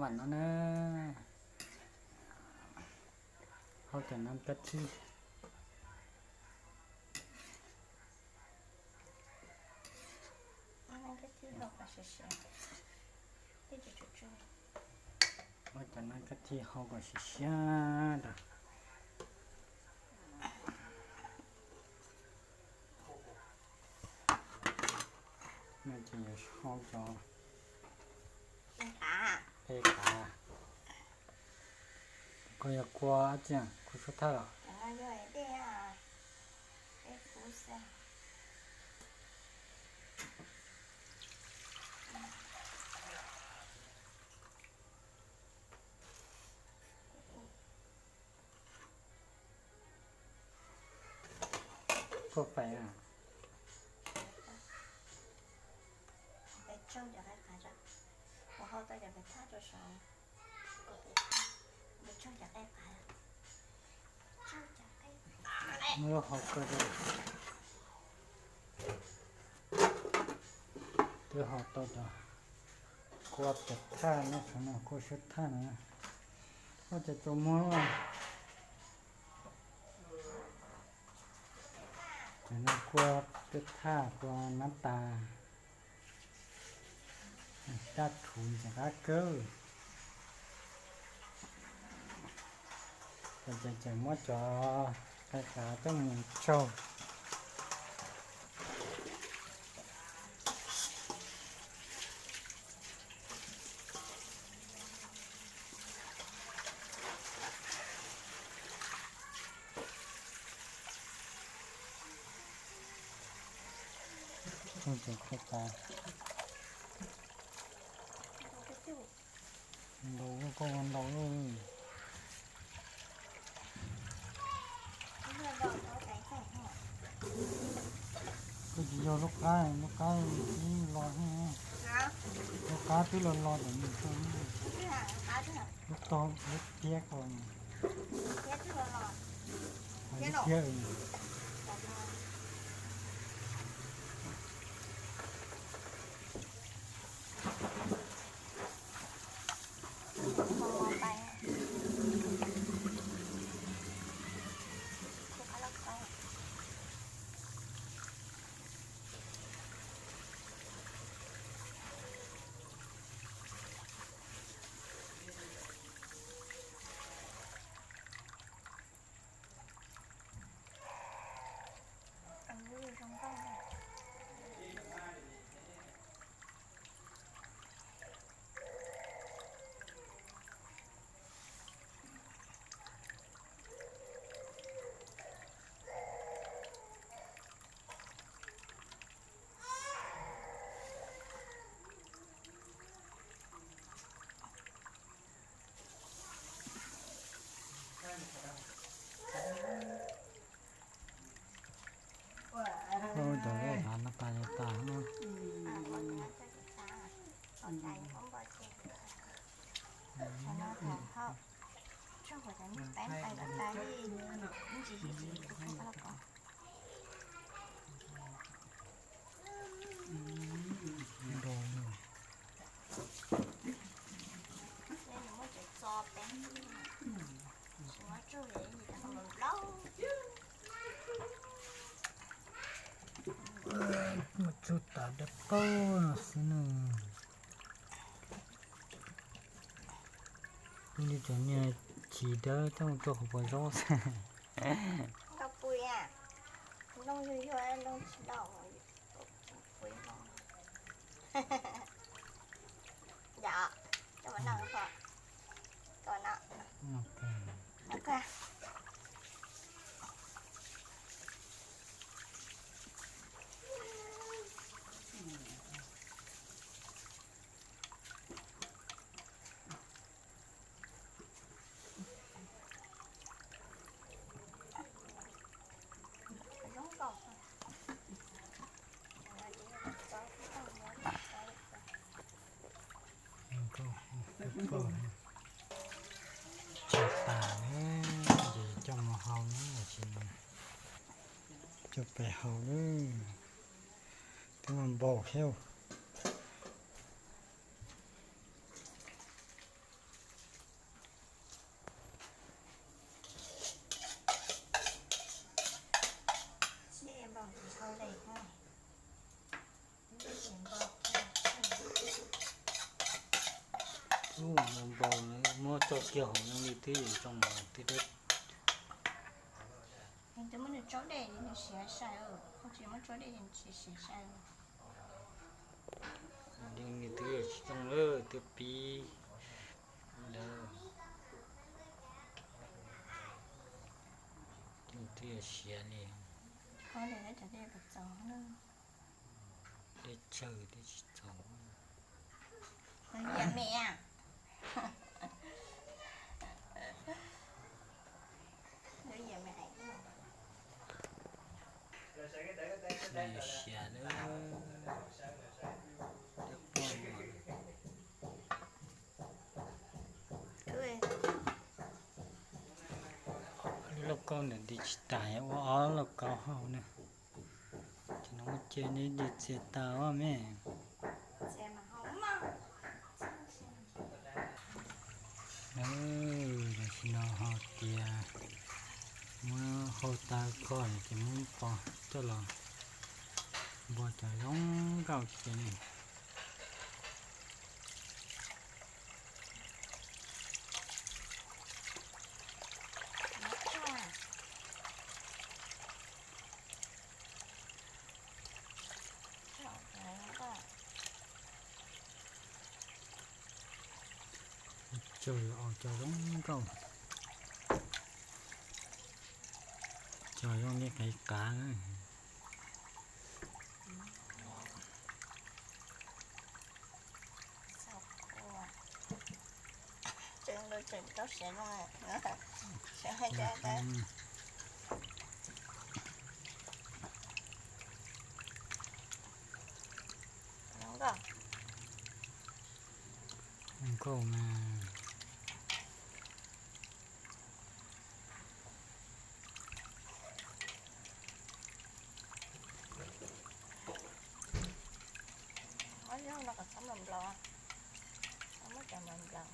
No na, hau cov no kab thij. Ua cov no kab thij hau kom siav siab rau. No ces yuav hau cov qe qav. Koj yog kua tsi, kua suab thaj los? Koj pais a. Muab lub hau koj, twb hau tau cov kua pem thaj no, kua suab thaj no, koj cov tsuas muag. Cov no kua pem thaj, kua nab tas, daj rhuv ntxim qab kawg. Ces tseem muab cov qe qav coj mus tsaug. Tsaug cov qe qav. Ntaus koj ua ntaus. Koj tsis yog lub qab, lub qab ib los, lub qab twb los los ntawm nws, lub tog lub tiab ko, lub tiab. Ua cov laj hav no tas tas no. Muab tsuj tas dawb paug no xwb na. Pw li cov niag chim dawb coj mus rau hauv pas zaub xwb. Tsuj tas ne, ces coj mus hau ne, coj pais hau lawm. Twb muaj npaum thiab. Npaum muab tso kiag hauv no li twb yeej zoo mas twb deb. Twb muab nws tso dej nws siav sai, tsis muab tso dej siav sai. Nws twb tsis zoo lawm, twb pib ntawd, twb siav li. Dej tsawg twb tsis txaus. Siav lawm, dej poj mom. Lub lauj kaub ntawm ntawd tsis tas, ua ob lauj kaub hauv na. Ces no muab cia neb cia txias tas os me. Tam sim no ho tias muab hau tas koj ces muab pov coj los npog cov zoo nkauj ces ne. Cog cov zoo nkauj, cog zoo li qe qav. Nkauj mas. Ob zaug no kom txhob nplaum nplaum, txhob muab cov nplaum nplaum.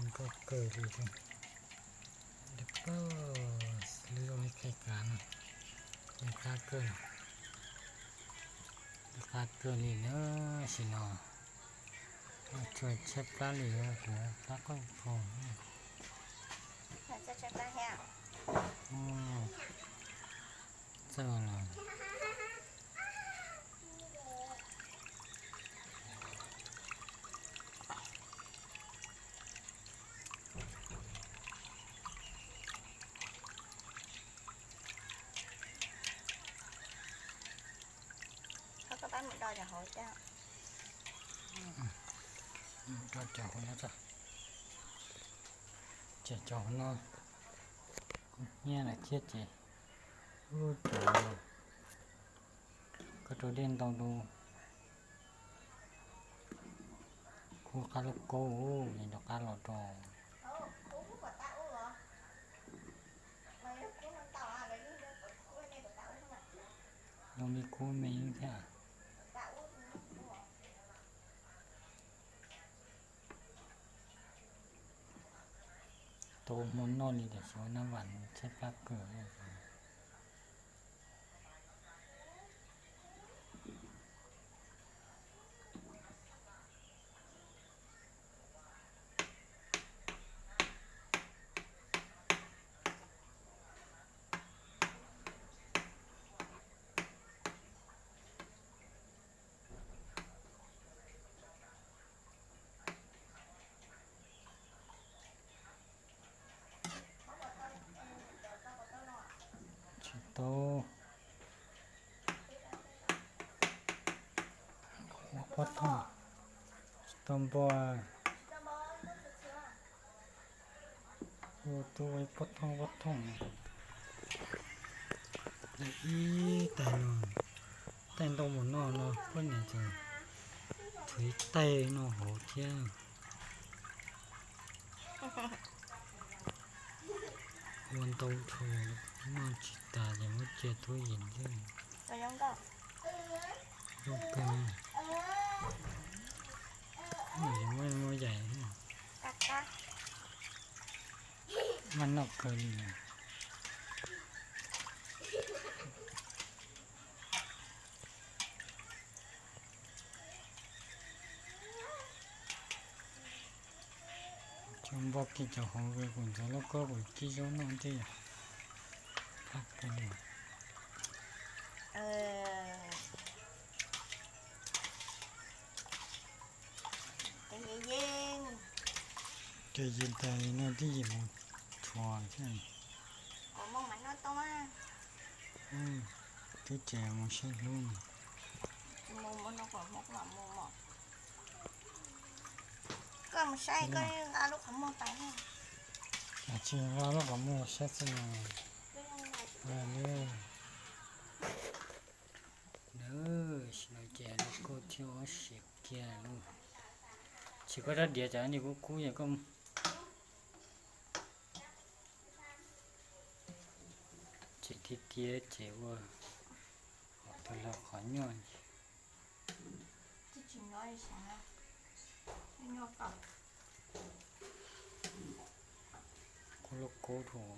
Nkauj kawg li, lub zoo li qe qav no, qab kawg, qab kawg li na. Sim no tsuas tshaib plab li, kuv plab quaj phoom. Txawj los. Koj pab mus do cov hauv thiab. Do cov hauv no, ces cov hauv no kuj hnyiab lawm thiab ces, ub, cov koj rau dej ntau rau kub qab lub kaub, es rov qab los rau zoo li kub me thiab. Tau hmo noj li tiam sis ua nab vam tshaib plab kawg. Tsis tau, ua pob thooj, tsis tau npua. Ua tub ua pob thooj pob thooj. Ib tais no, tais ntau mus no no, poj niam tseem tshuav ib tais no hauv thiab. Ua ntau tshuav, noj tsis tas ces muab cia tub yees xwb. Zoo kawg. Muaj muaj yaim, maj noj kawg li. Cov npoj kib cov hauv, kuv ntxuav lauj kaub kuv kib zaub noj thiab yom. Qab kawg li. Ces yeej tas no twb yim mus tshuav thiab. Twb ces mus saib hlub no. Koj mus saib, koj nqa lub qhov muag pais. Tsis nqa lub qhov muag saib xwb no. Sim no ces lub kub thiab ob siav kiag lub. Tsis koj rab diav cas ni kub kub yog koj. Ces tiag tiag ces ua qhov twg los qhov nyuaj. Kub lub kub rau.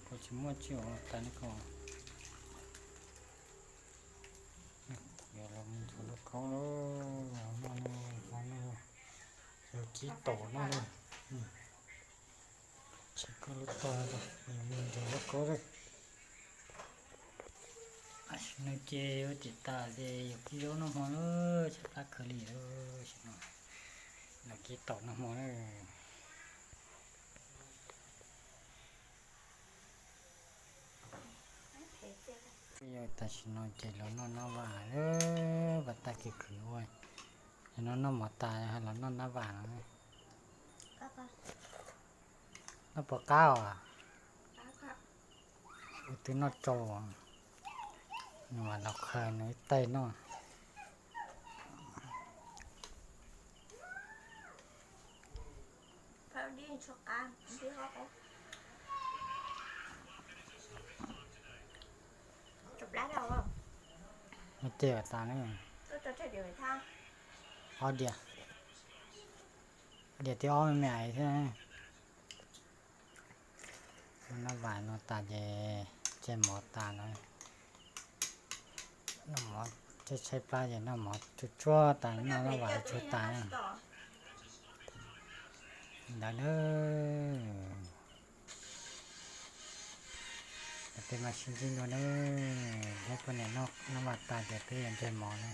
Koj tsis muaj tsis ua tas li ko. Yog los mus ntxuav lub kaub lauj, no no, yog kib taum no lauj. Tsis koj lub tog, yog mus ntxuav lub kaub lauj. Tam sim no ces ua tim tas ces yog kib zaub noj hmo lawm, tshaib plab kawg li lawm. Tam sim no los kib taum noj hmo lawm. Yog tam sim no ces los noj nab vam lawm, pas tag kiag khwv ua. Yog no noj mov tas los noj nab vam no. Noj puas qab os? Ua twb noj tsau, nws mas los khaws nws ib tais noj. Noj ces tas ne. Ob diav, diav twb ob me me thiab. Noj nab vam no tas ces tseg mov tas no. Noj mov tshaib tshaib plab ces noj mov tsuag tsuag tas, noj nab vam tsuag tas. Ntawd na. Peb mam sib ntsib dua na. Peb poj niam noj nab vam tas ces peb yuav ntseg mov na.